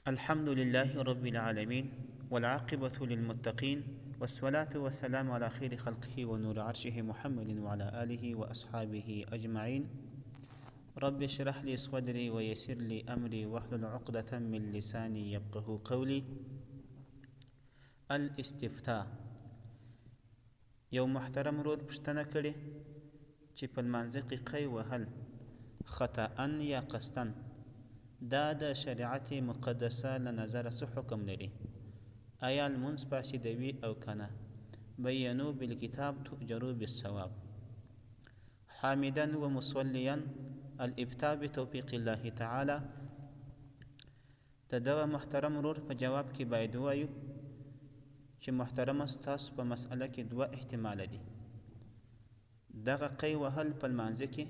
الحمد لله رب العالمين والعاقبة للمتقين والصلاة والسلام على خير خلقه ونور عرشه محمد وعلى آله وأصحابه أجمعين. رب اشرح لي صدري ويسر لي أمري واحلل عقدة من لساني يفقه قولي. الاستفتاء. یو محترم ورور پوښتنه کړې چې په لمانځه کې قی وهل خطأ یا قصداً دا د شریعت مقدسه له نظره څه حکم لري؟ ایا لمونځ فاسدوي او که نه؟ بینو بالکتاب تؤجرو بالصواب. حامدا ومصلیا الابتاء بتوفیق الله تعالی. د دغه محترم ورور په جواب کې باید ووایو چې محترمه ستاسو په مسئله کې دوه احتماله دي. دغه قی وهل په لمانځه کې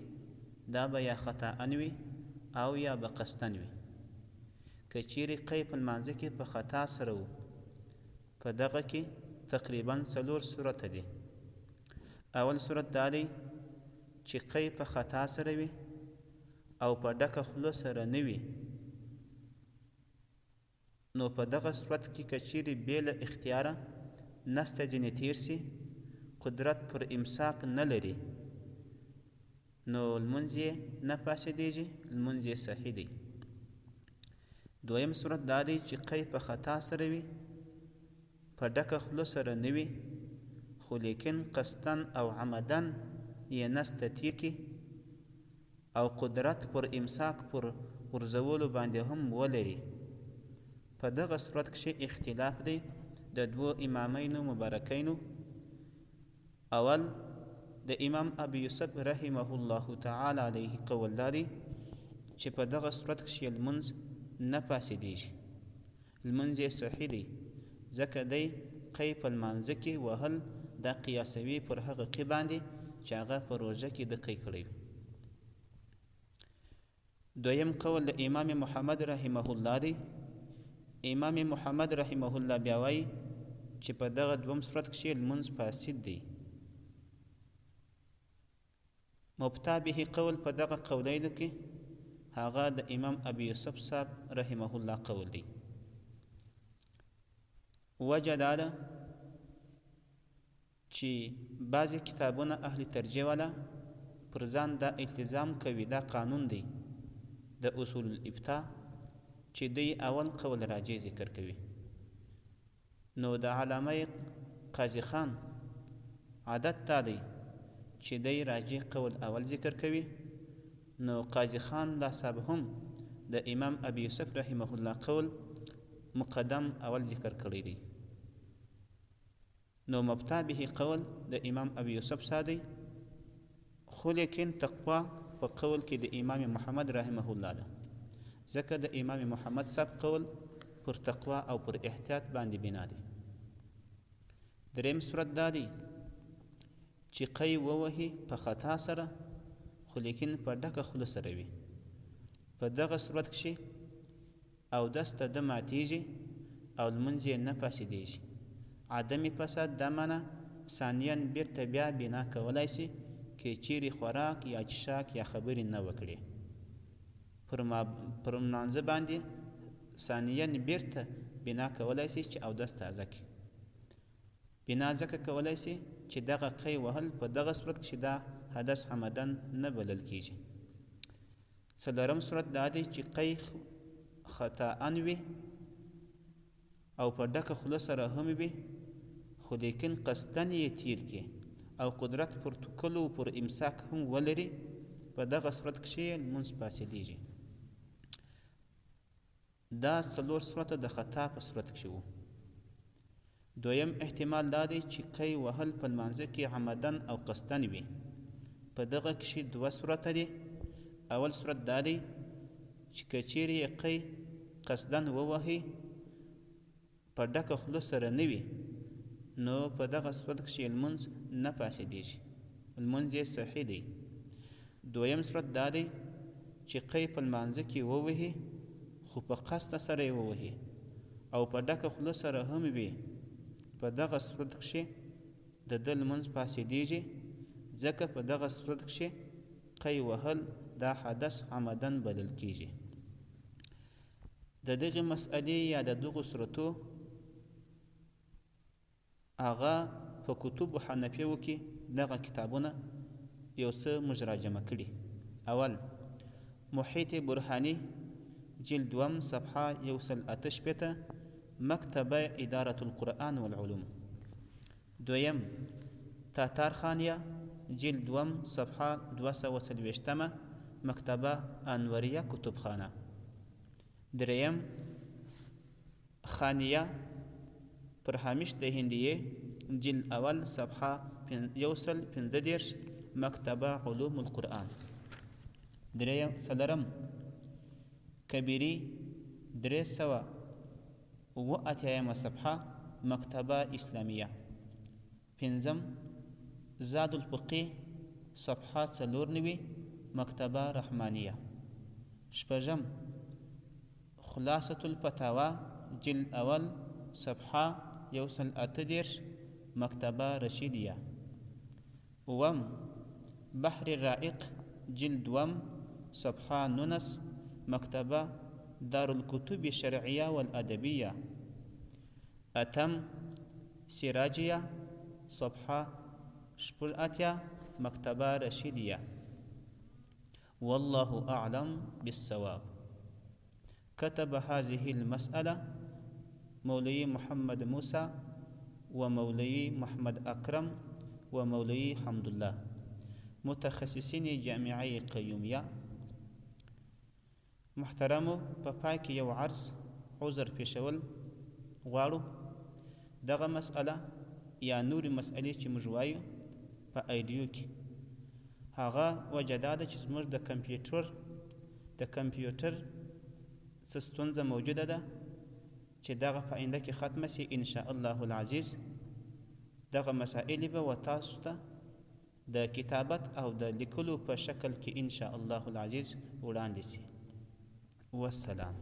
دا به یا خطاً وي او یا به قصداً وي. که چیرې قی په لمانځه کې په خطا سره وو، په دغه کې تقریبا څلور صورته دي. اول صورت دا دی چې قی په خطا سره وي او په ډکه خوله سره نه وي، نو په دغه صورت کې که چیرې بې له اختیاره نسته ځینې تیر سي، قدرت پر امساک نه لري، نو لمونځ یې نه فاسدېږي، لمونځ یې صحیح دی. دویم صورت دا دی چې قی په خطا سره وي، په ډکه خوله سره نه وي، خو لیکن قصداً او عمداً یې نسته تیر کړي او قدرت پر امساک پر غورځولو باندې هم ولري. په دغه صورت کښې اختلاف دی د دوو امامینو مبارکینو. اول د امام ابي یوسف رحمه الله تعالی علیه قول دا دی چې په دغه صورت کښې لمونځ نه فاسدېږي، لمونځ یې صحیح دی، ځکه دی قی په لمانځه کې وهل دا قیاسوي پر هغه قی باندې چې هغه په روژه کې ده قی کړی وي. دویم قول د امام محمد رحمه الله دی. امام محمد رحمه الله بیا وایي چې په دغه دوم صورت کښې لمونځ فاسد دی. مبتا به قول په دغه قولینو کې هغه د امام ابي یوسف صاحب رحمه الله قول دی. وجه دا ده چې بعضې کتابونه اهل ترجیح والا پر ځان دا التزام کوي، دا قانون دی د اصول الابتاء چې دوی اول قول راجع ذکر کوي. نو د علامه قاضي خان عادت دا دی چې دی راجع قول اول ذکر کوي، نو قاضي خان لا صاحب هم د امام ابي یوسف رحمه الله قول مقدم اول ذکر کړی دی. نو مبتا به قول د امام ابي یوسف صاحب دی، خو لیکن تقوا په قول کې د امام محمد رحمه الله ده، ځکه د امام محمد صاحب قول پر تقوا او پر احتیاط باندې بنا دی. دریم صورت دا دی چې قی ووهي په خطا سره، خو لیکن په ډکه خوله سره وي. په دغه صورت کښې اودس ته ده ماتېږي او لمونځ یې نه فاسدېږي. عدم فساد دا معنی ثانیا بیرته بیا بنا کولای سي که چیرې خوراک یا چښاک یا خبرې نه وکړي. پر لمانځه باندې ثانیا بیرته بنا کولای سي چې اودس تازه کړي. بنا ځکه کولای سي چې دغه قی وهل په دغه صورت کښې دا حدث عمداً نه بلل کیږي. څلورم صورت دا دی چې قی خطاً وي او په ډکه خوله سره هم وي، خو لیکن قصداً یې تیر کړي او قدرت پر توکلو پر امساک هم ولري، په دغه صورت کښې یې لمونځ فاسدېږي. دا څلور صورته د خطا په صورت کښې وو. دویم احتمال دا دی چې قی وهل په لمانځه کې عمداً او قصداً وي. په دغه کښې دوه صورته دي. اول صورت دا دی چې که چیرې یې قی قصداً ووهي په ډکه خوله سره نه وي، نو په دغه صورت کښې لمونځ نه فاسدېږي، لمونځ یې صحیح دی. دویم صورت دا دی چې قی په لمانځه کې ووهي خو په قصده سره یې ووهي او په ډکه خوله سره هم وي، په دغه صورت کښې د ده لمونځ فاسدېږي، ځکه په دغه صورت کښې قی وهل دا حدث عمداً بلل کیږي. د دغې مسئلې یا د دغو سورتو هغه په کتب حنفیو کې دغه کتابونه یو څه موږ راجمع کړي. اول، محیط برهاني، جلد دوم، صفحه 168، مکتبه ادارة القرآن والعلوم. دویم، تاتار خانیه، جلد دوم، صفحه 240، مکتبه انوریه کتبخانه. دریم، خانیه پر هامش د هندیې، جلد اول، صفحه 135، مکتبه علوم القرآن. دریم، څلورم، کبیري، 387 صفحه، مکتبه اسلامیه. پنځم، زاد الفقیه، صفحه 94، مکتبه رحمانیه. شپږم، خلاصة الفتاوا، جلد اول، صفحه 138، مکتبه رشیدیه. اووم، بحر الرائق، جلد دوم، صفحه 19، مکتبه دارالکتب الشرعیه والادبیه. اتم، سراجیه، صفحه 86، مکتبه رشیدیه. والله أعلم بالصواب. كتب هذه المسألة مولوي محمد موسى ومولوي محمد أكرم ومولوي حمد الله، متخصصین جامعه قیومیه. محترمو، په پای کې یو عرض عذر پیښول غواړو. دغه مسأله یا نورې مسئلې چې موږ وایو په ایډیو کې، هغه وجه دا ده چې زموږ د کمپیوټر څه ستونزه موجوده ده چې دغه په آینده کې ختمه شي ان شاء الله العزیز. دغه مسائل به و تاسو ته د کتابت او د لیکلو په شکل کې ان شاء الله العزیز وړاندې شي. والسلام.